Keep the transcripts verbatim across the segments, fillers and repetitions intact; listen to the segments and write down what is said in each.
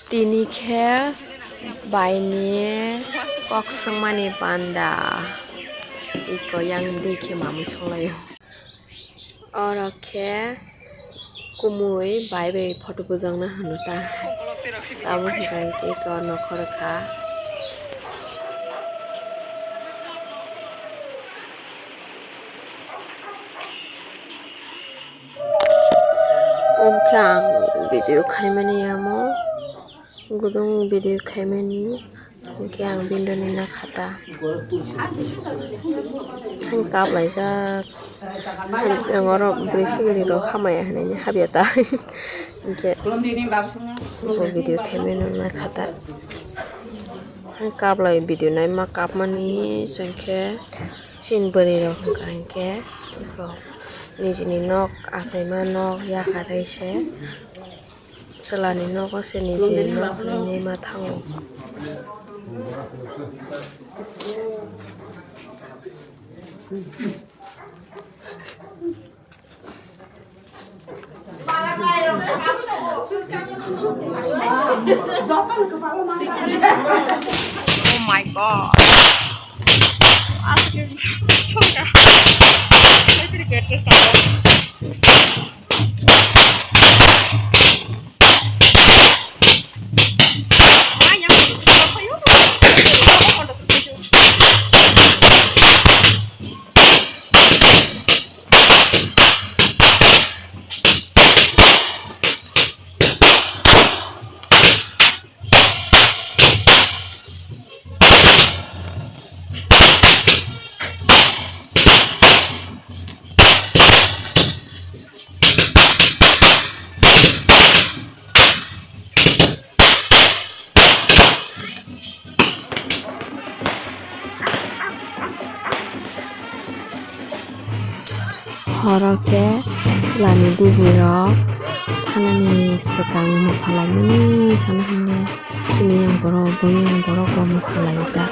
Tini khe baini kok swngmani panda, iko yang di khe mamui songlaio. Oro khe kumui bai bai photo bujakna hwnwi ta, tabuk hwnkha hwnkhe iko nokhor kha. Omo khe ang video khaimani amo, gudung video khaimani, hwnkhe ang bini rokni nakhata. Ang kap laijak, ang oro bwrwi sigili rok hamya hinwi hapya ta, hwnkhe bo video khaimani nakhata. Ang kap lai video naima kapmani, hwnkhe chini bwrwi rok hwnkha hwnkhe eko nijini nok achaima nok yakarwi se. Chwlani nogo se niji nok hinwi ma thango. Oh my God. Horo khe chwlani digi rok thanani swkang mwsalaimani sana hwnwi chini yang borok bui yang borok bo mwsalaio ta.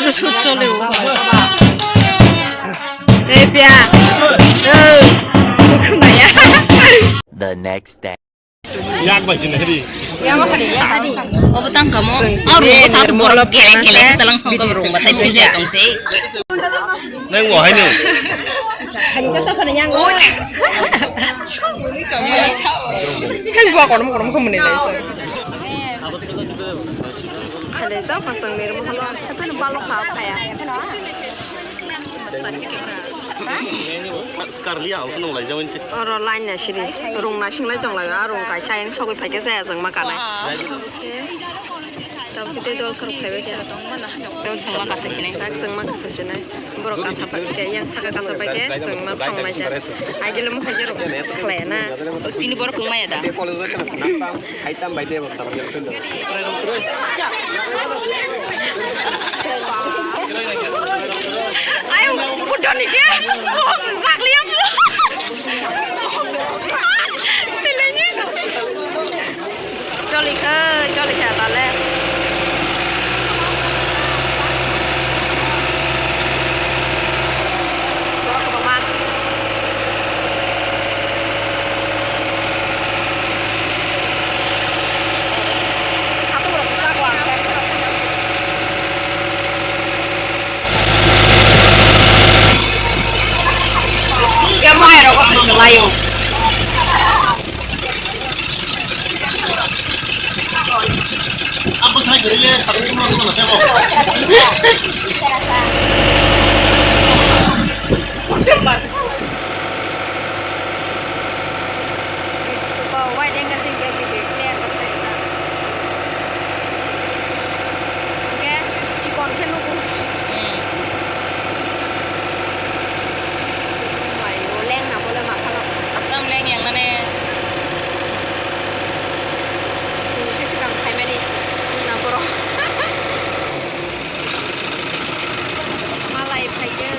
Photoshoot chole o. Ei pia. Ei. Khwnaya. The next day. Yak bai sini hadi. Obo tang kamo. Oh, rung sa borok gere gele talang khong ka rung batai pijai tong se. Nang mo hai no. Hali ba kono kono ko muni lai se. Hale ja pasang ni rum halo. Hapeno balo kha phaya. Karlia, o nung lai jawin se. Oro line na siri, rung na singlai tong lai, a rung kaisa ayang sogwi phaikhe jaya jang ma kanai. Tabuk tei dol sorok phaibai khe. Dol sengma kasa sinai. Tak sengma kasa sinai. Borok kasa pai khe, yang saka kasa pai khe, sengma thang lai ja. Agile mo hai rok khlai na. Tini borok kung maya da. Hai tam bai de bok tam jam sun do. Ayo, udah nih dia. Oh, sakliya bu. Nilainya. Choli ke, choli ke tale. Borok kwbangma. Satung rok kwchak o ang khe. Hingke chikon khe nugo. Hmm. Mayo lengna bole ma phano. Tam leng yang mane. Nini se swkang phaimani na borok. Malai phaikhe.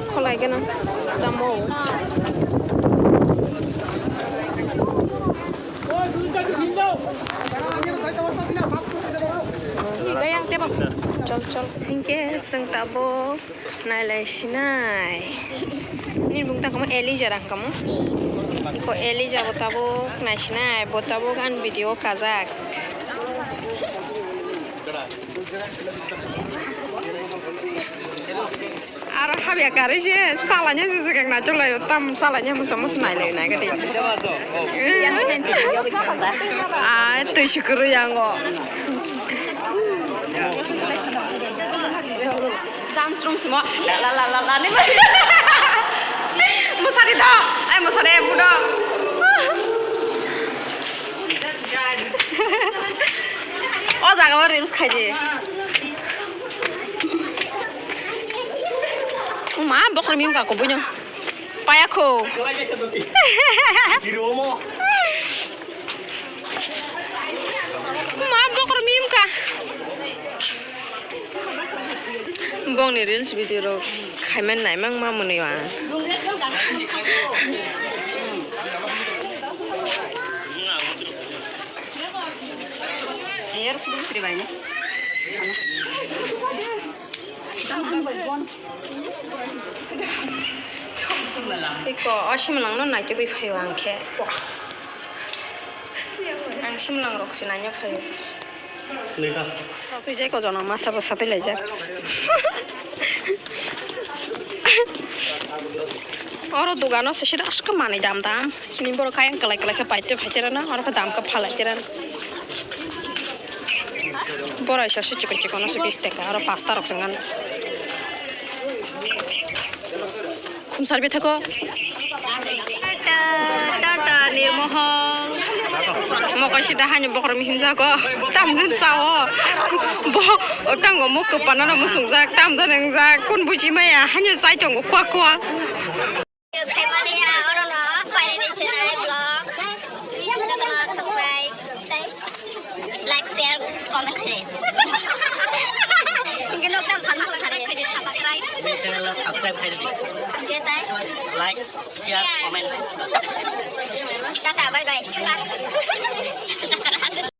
Kholai gana tamo. Chol chol. Hingke seng tabo. Nailai sinai. Nini bung tangkamo Elija rang kamo. Ko Elija bo tabuk naisinai, bo tabuk ani video kajak. Aro habya kari se salanya se se kek nacholai tam salanya musa musa nailai nai gadi. Yang pensi yogi kata. Ah, tui sukuru yango. Dance room simo la la la la la ni. Musari do. Ai musari budo. O jaga o reels khaidi. Ma bokor mim ka kubuino. Paya kho. Ma bokor mim ka. Bongni reels video rok khaiman naimang ma mwnwi ang. Iko o simlangno naitugwi phaio ang khe. Ang simlang rok se naina phaio. Nui kha. Rok twi jai ko jono masa bwsa twi laijak. Oro dogano se sira aske manwi dam dam. Chini borok khe ayang kwlai kwlai khe paite phaite rana, oro khe dam khe phalai te rana. Borai sa se chikon chikon se bis taka, oro pasta rok se ngan. Khumsar bithako. Tata, tata, nirmohol. Mokai sida hani bokhorok mihim jago. Tamjin chao. Bo, tango muk kwpanano musungjak. Tamjani wngjak. Kun buji maya. Hani chai tongo kwa kwa. Khaimani ya, oro no, pairani sinai vlog. Jotono subscribe. Like, share, comment khaidi. Hingke nok tam san san sare. Subscribe khaidi, subscribe. Ni channel no subscribe khaidi. Hingke tai. Like, share, comment. Tata, bye bye.